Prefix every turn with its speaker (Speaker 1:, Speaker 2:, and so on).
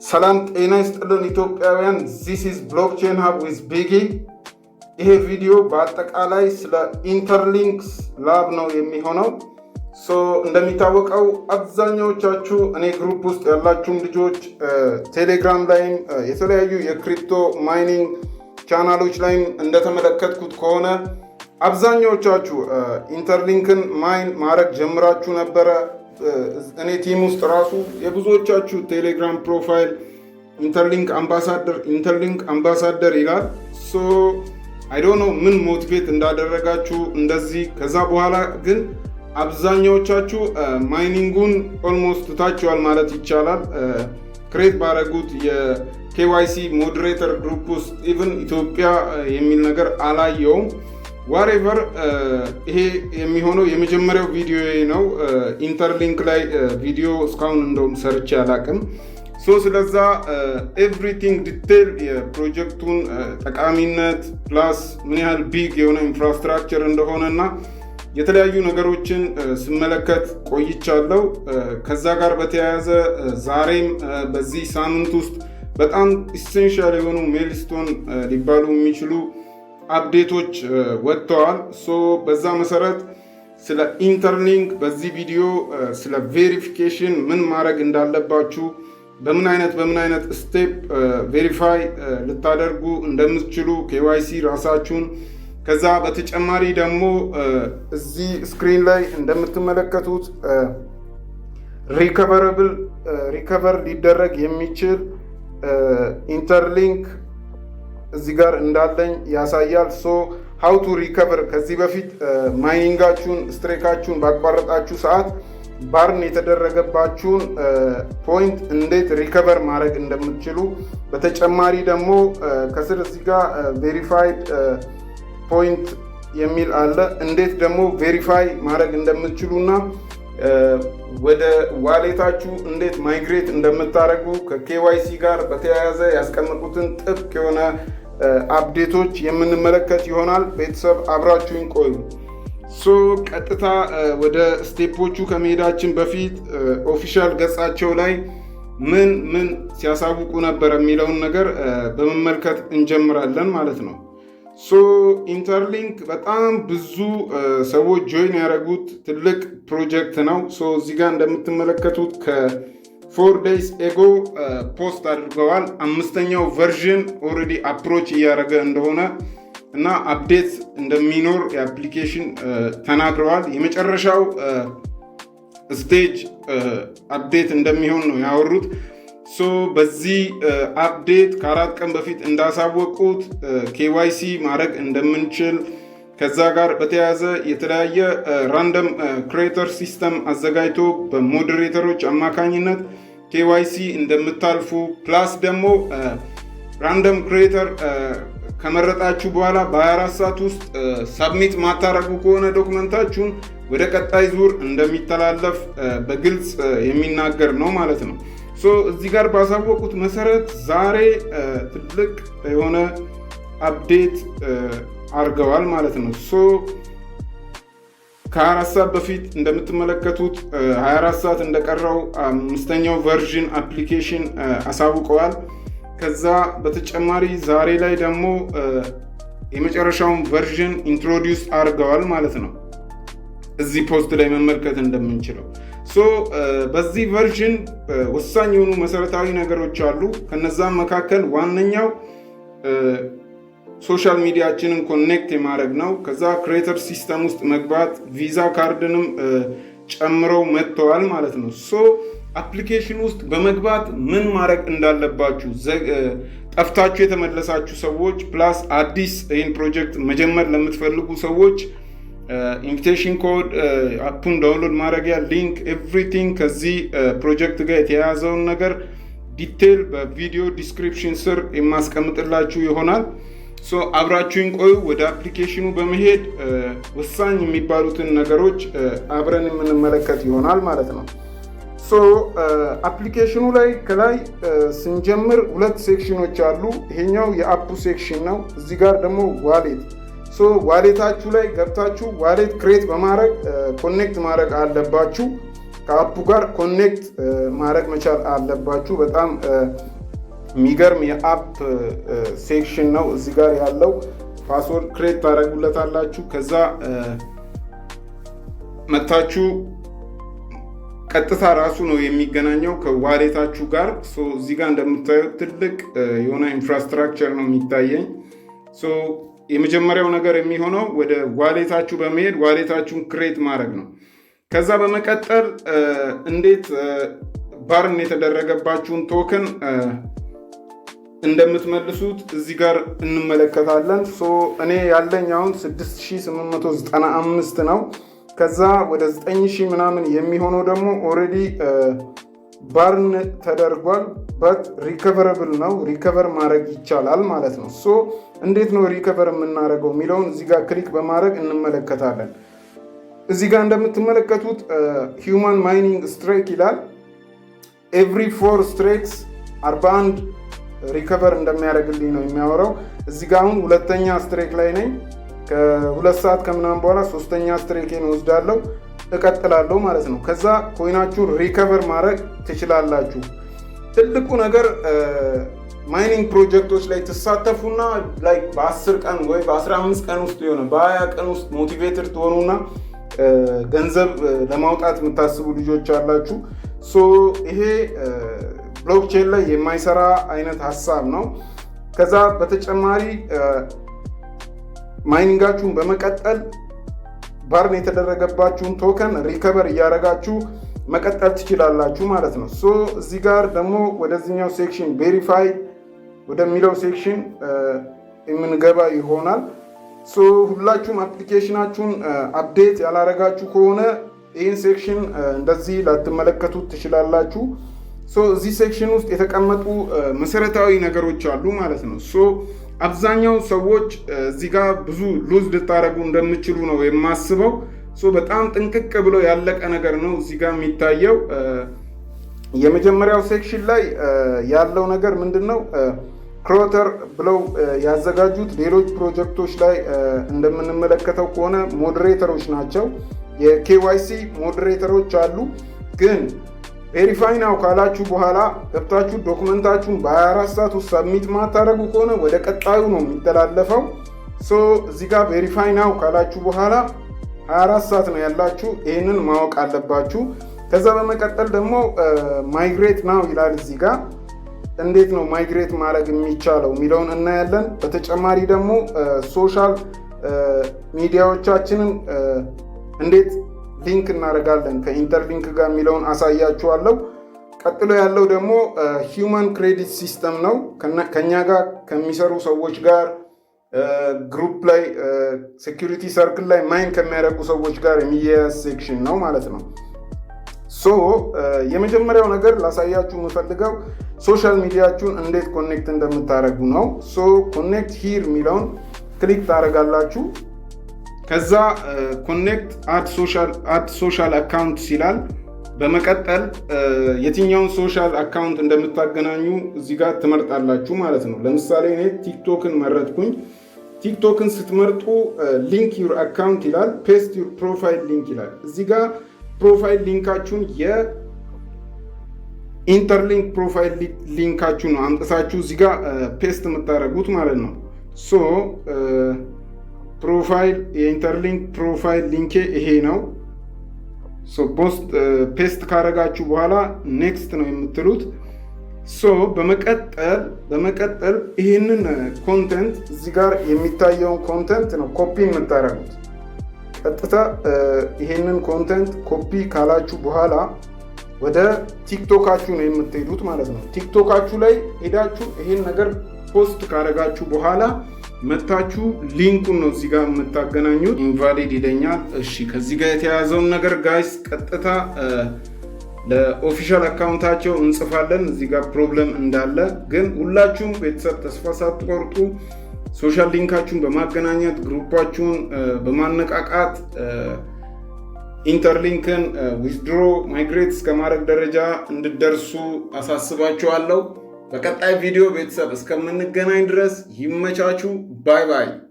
Speaker 1: ሰላም ጤና ይስጥልን ኢትዮጵያውያን፣ this is Blockchain Hub with ቢጊ። ይሄ ቪዲዮ በአጠቃላይ ስለ Interlinks Lab ነው የሚሆነው። So እንደሚታወቀው አብዛኛዎቻችሁ እኔ group ውስጥ ያላችሁም ልጆች፣ ቴሌግራም ላይም የተለያዩ የ crypto mining ቻናሎች ላይም እንደተመለከትኩት ከሆነ አብዛኛዎቻችሁ Interlink ን mine ማድረግ ጀምራችሁ ነበረ። እኔ team ውስጥ ራሱ የብዙዎቻችሁ ቴሌግራም profile Interlink ambassador፣ Interlink ambassador ይላል። So I don't know ምን motivate እንዳደረጋችሁ እንደዚህ። ከዛ በኋላ ግን አብዛኛዎቻችሁ mining ኡን almost ትታችኋል ማለት ይቻላል። Create ባረጉት የ KYC moderator group ውስጥ even ኢትዮጵያ የሚል ነገር አላየውም። Whatever፣ ይሄ የሚሆነው የመጀመሪያው ቪዲዮ ነው። Interlink ላይ ቪዲዮ እስካሁን እንደውም ሰርቼ አላቅም። So ስለዛ everything detail የፕሮጀክቱን ጠቃሚነት plus ምን ያህል big የሆነ infrastructure እንደሆነ እና የተለያዩ ነገሮችን ስመለከት ቆይቻለሁ። ከዛ ጋር በተያያዘ ዛሬም በዚህ ሳምንት ውስጥ በጣም essential የሆኑ milestone ሊባሉ የሚችሉ update ኦች ወጥተዋል። So በዛ መሰረት ስለ Interlink በዚህ ቪዲዮ ስለ verification ምን ማድረግ እንዳለባችሁ፣ በምን አይነት step verify ልታደርጉ እንደምትችሉ KYC ራሳችሁን፣ ከዛ በተጨማሪ ደግሞ እዚህ screen ላይ እንደምትመለከቱት recoverable፣ recover ሊደረግ የሚችል Interlink እዚህ ጋር እንዳለኝ ያሳያል። So how to recover፣ ከዚህ በፊት mining ኣችሁን streak ኣችሁን ባቋረጣችሁ ሰዓት burn የተደረገባችሁን point እንዴት recover ማድረግ እንደምትችሉ፣ በተጨማሪ ደግሞ ከስር እዚህ ጋር verified point የሚል አለ። እንዴት ደግሞ verify ማድረግ እንደምትችሉ እና ወደ wallet ኣችሁ እንዴት migrate እንደምታደርጉ ከ KYC ጋር በተያያዘ ያስቀመጡትን ጥብቅ የሆነ update ኦች የምንመለከት ይሆናል። ቤተሰብ አብራችሁኝ ቆዩ። So ቀጥታ ወደ step ኦቹ ከመሄዳችን በፊት official ገጻቸው ላይ ምን ምን ሲያሳውቁ ነበር የሚለውን ነገር በመመልከት እንጀምራለን ማለት ነው። So Interlink በጣም ብዙ ሰዎች join ያደረጉት ትልቅ ፕሮጀክት ነው። So እዚህ ጋር እንደምትመለከቱት ከ 4 days ago post አድርገዋል። አምስተኛው version already approach እያደረገ እንደሆነ እና update እንደሚኖር የ application ተናግረዋል። የመጨረሻው stage update እንደሚሆን ነው ያወሩት። So በዚህ update ከ4 ቀን በፊት እንዳሳወቁት KYC ማድረግ እንደምንችል፣ ከዛ ጋር በተያያዘ የተለያየ random creator system አዘጋጅቶ በ moderator ኦች አማካኝነት KYC እንደምታልፉ፣ plus ደግሞ random creator ከመረጣችሁ በኋላ በ24 ሰዓት ውስጥ submit ማታረጉ ከሆነ document ኣችሁን ወደ ቀጣይ ዙር እንደሚተላለፍ በግልጽ የሚናገር ነው ማለት ነው። So እዚህ ጋር ባሳወቁት መሰረት ዛሬ ትልቅ የሆነ update አድርገዋል ማለት ነው። So ከ24 ሰዓት በፊት እንደምትመለከቱት 24 ሰዓት እንደቀረው አምስተኛው version application አሳውቀዋል። ከዛ በተጨማሪ ዛሬ ላይ ደግሞ የመጨረሻውን version introduce አድርገዋል ማለት ነው። እዚህ post ላይ መመልከት እንደምንችለው፣ so በዚህ version ወሳኝ የሆኑ መሰረታዊ ነገሮች አሉ። ከነዛም መካከል ዋነኛው social media ችንን connect የማድረግ ነው። ከዛ creator system ውስጥ መግባት፣ ቪዛ ካርድንም ጨምረው መጥተዋል ማለት ነው። So application ውስጥ በመግባት ምን ማድረግ እንዳለባችሁ፣ ጠፍታችሁ የተመለሳችሁ ሰዎች plus አዲስ ይህን ፕሮጀክት መጀመር ለምትፈልጉ ሰዎች invitation code፣ app ኡን download ማድረጊያ link፣ everything ከዚህ ፕሮጀክት ጋር የተያያዘውን ነገር detail በቪዲዮ description ስር የማስቀምጥላችሁ ይሆናል። So አብራችሁኝ ቆዩ። ወደ application ኑ በመሄድ ወሳኝ የሚባሉትን ነገሮች አብረን የምንመለከት ይሆናል ማለት ነው። So application ኑ ላይ ከላይ ስንጀምር ሁለት section ኖች አሉ። ይሄኛው የ app ኡ section ነው። እዚህ ጋር ደግሞ wallet። So wallet ኣችሁ ላይ ገብታችሁ wallet create በማድረግ connect ማድረግ አለባችሁ። ከ app ኡ ጋር connect ማድረግ መቻል አለባችሁ። በጣም የሚገርም የ app section ነው እዚህ ጋር ያለው። Password create ታደርጉለታላችሁ። ከዛ መታችሁ ቀጥታ ራሱ ነው የሚገናኘው ከ wallet ኣችሁ ጋር። እዚህ ጋር እንደምታዩት ትልቅ የሆነ infrastructure ነው የሚታየኝ። የመጀመሪያው ነገር የሚሆነው ወደ wallet ኣችሁ በመሄድ wallet ኣችሁን create ማድረግ ነው። ከዛ በመቀጠል እንዴት burn የተደረገባችሁን token እንደምትመልሱት እዚህ ጋር እንመለከታለን። So እኔ ያለኝ አሁን 6895 ነው። ከዛ ወደ 9000 ምናምን የሚሆነው ደግሞ already burn ተደርጓል። But recoverable ነው፣ recover ማድረግ ይቻላል ማለት ነው። So እንዴት ነው recover የምናደርገው የሚለውን እዚህ ጋር click በማድረግ እንመለከታለን። እዚህ ጋር እንደምትመለከቱት human mining streak ይላል። Every four streaks 41 recover እንደሚያደርግልኝ ነው የሚያወራው። እዚህ ጋር አሁን ሁለተኛ streak ላይ ነኝ። ከ2 ሰዓት ከምናምን በኋላ ሶስተኛ streak ኤን ወስዳለሁ፣ እቀጥላለሁ ማለት ነው። ከዛ coin ኣችሁን recover ማድረግ ትችላላችሁ። ትልቁ ነገር mining ፕሮጀክቶች ላይ ትሳተፉና like በ10 ቀን ወይ በ15 ቀን ውስጥ የሆነ በ20 ቀን ውስጥ motivated ትሆኑና ገንዘብ ለማውጣት የምታስቡ ልጆች አላችሁ። So ይሄ blockchain ላይ የማይሰራ አይነት ሀሳብ ነው። ከዛ በተጨማሪ mining ኣችሁን በመቀጠል burn የተደረገባችሁን token recover እያደረጋችሁ መቀጠል ትችላላችሁ ማለት ነው። So እዚህ ጋር ደግሞ ወደዚህኛው section verify ወደሚለው section የምንገባ ይሆናል። So ሁላችሁም application ኣችሁን update ያላረጋችሁ ከሆነ ይህን section እንደዚህ ላትመለከቱት ትችላላችሁ። So እዚህ section ውስጥ የተቀመጡ መሰረታዊ ነገሮች አሉ ማለት ነው። So አብዛኛው ሰዎች እዚህ ጋር ብዙ lose ልታደርጉ እንደምትችሉ ነው የማስበው። So በጣም ጥንቅቅ ብሎ ያለቀ ነገር ነው እዚህ ጋር የሚታየው። የመጀመሪያው section ላይ ያለው ነገር ምንድን ነው? Creator ብለው ያዘጋጁት ሌሎች ፕሮጀክቶች ላይ እንደምንመለከተው ከሆነ moderator ኦች ናቸው። የ KYC moderator ኦች አሉ። ግን verify now ካላችሁ በኋላ ገብታችሁ document ኣችሁን በ24 ሰዓት ውስጥ submit ማታደርጉ ከሆነ ወደ ቀጣዩ ነው የሚተላለፈው። So እዚህ ጋር verify now ካላችሁ በኋላ 24 ሰዓት ነው ያላችሁ። ይህንን ማወቅ አለባችሁ። ከዛ በመቀጠል ደግሞ migrate now ይላል እዚህ ጋር። እንዴት ነው migrate ማድረግ የሚቻለው የሚለውን እናያለን። በተጨማሪ ደግሞ social media ዎቻችንን እንዴት link እናደርጋለን ከ Interlink ጋር የሚለውን አሳያችኋለሁ። ቀጥሎ ያለው ደግሞ human credit system ነው። ከኛ ጋር ከሚሰሩ ሰዎች ጋር group ላይ security circle ላይ mine ከሚያደርጉ ሰዎች ጋር የሚያያዝ section ነው ማለት ነው። So የመጀመሪያው ነገር ላሳያችሁ የምፈልገው social media ኣችሁን እንዴት connect እንደምታደርጉ ነው። So connect here የሚለውን click ታደርጋላችሁ። ከዛ connect add social account ይላል። በመቀጠል የትኛውን social account እንደምታገናኙ እዚህ ጋር ትመርጣላችሁ ማለት ነው። ለምሳሌ እኔ TikTok ን መረጥኩኝ። TikTok ን ስትመርጡ link your account ይላል፣ paste your profile link ይላል። እዚህ ጋር profile link ኣችሁን የ Interlink profile link ኣችሁን ነው አምጥታችሁ እዚህ ጋር paste የምታደርጉት ማለት ነው። So profile የ Interlink profile link ኤ ይሄ ነው። Post paste ካረጋችሁ በኋላ next ነው የምትሉት። So በመቀጠል ይህንን content እዚህ ጋር የሚታየውን content ነው ኮፒ የምታደርጉት። ቀጥታ ይሄንን content copy ካላችሁ በኋላ ወደ TikTok ኣችሁ ነው የምትሄዱት ማለት ነው። TikTok ኣችሁ ላይ ሄዳችሁ ይሄን ነገር post ካረጋችሁ በኋላ መታችሁ link ኡን ነው እዚህ ጋር የምታገናኙት። Invalid ይለኛል። እሺ፣ ከዚህ ጋር የተያያዘውን ነገር guys ቀጥታ ለ official account ኣቸው እንጽፋለን እዚህ ጋር problem እንዳለ። ግን ሁላችሁም ቤተሰብ ተስፋ ሳትቆርጡ social link ኣችሁን በማገናኘት group ኣችሁን በማነቃቃት Interlink ን withdraw migrate እስከ ማድረግ ደረጃ እንድትደርሱ አሳስባችኋለሁ። በቀጣይ ቪዲዮ ቤተሰብ እስከምንገናኝ ድረስ ይመቻችሁ። Bye bye።